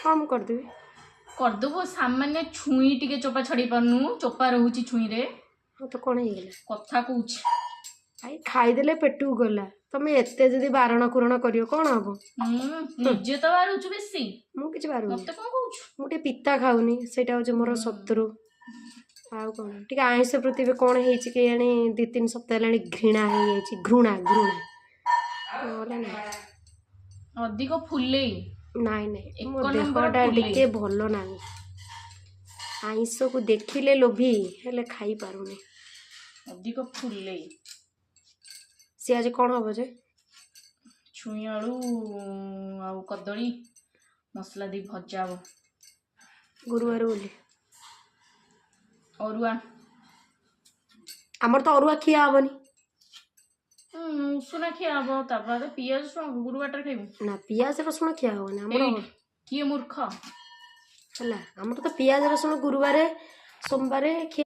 ହଁ, ମୁଁ କରିଦେବି। କରିଦେବୁ? ସାମାନ୍ୟ ଛୁଇଁ ଟିକେ ଚୋପା ଛଡେଇ ପାରୁନୁ। ଚୋପା ରହୁଛି ଛୁଇଁରେ। ହଁ ତ, କ'ଣ ହେଇଗଲା? କଥା କହୁଛି। ଭାଇ, ଖାଇଦେଲେ ପେଟକୁ ଗଲା। ତମେ ଏତେ ଯଦି ବାରଣ କୁରଣ କରିବ, କ'ଣ ହବ? ହୁଁ, ନିଜେ ତ ବାରୁଛୁ ବେଶୀ। ମୁଁ କିଛି ବାରୁନି। ମତେ କଣ କହୁଛୁ? ମୁଁ ଟିକେ ପିତା ଖାଉନି, ସେଇଟା ହେଉଛି ମୋର ଶତ୍ରୁ। ଆଉ କ'ଣ, ଟିକେ ଆଇଁଷ ପ୍ରତି ଏବେ କ'ଣ ହେଇଛି କେଜାଣି, 2-3 ସପ୍ତାହ ହେଲାଣି ଘୃଣା ହେଇଯାଇଛି। ଘୃଣା, ଘୃଣା, ନହେଲେ ନାହିଁ। ଅଧିକ ଫୁଲେଇ। ନାଇଁ, ମୋ ଏକ ନମ୍ବର ଦେହଟା ଫୁଲେଇ। ଟିକେ ଭଲ ନାହିଁ। ଆଇଁଷକୁ ଦେଖିଲେ ଲୋଭି, ହେଲେ ଖାଇପାରୁନି। ଅଧିକ ଫୁଲେଇ। ସିଏ ଆଜି କ'ଣ ହବ ଯେ? ଛୁଇଁ ଆଳୁ ଆଉ କଦଳୀ ମସଲା ଦେଇ ଭଜା ହବ। ଗୁରୁବାର ବୋଲି? ଅରୁଆ। ଆମର ତ ଅରୁଆ ଖିଆ ହବନି। ହୁଁ, ଉଷୁନା ଖିଆ ହବ। ତାପରେ ପିଆଜ ରସୁଣ ଗୁରୁବାରଟାରେ ଖାଇବୁ? ନା, ପିଆଜ ରସୁଣ ଖିଆ ହବନି ଆମର। ଏଇଠି କିଏ ମୂର୍ଖ? ହେଲା, ଆମର ତ ପିଆଜ ରସୁଣ ଗୁରୁବାରେ, ସୋମବାରେ ଖିଆ।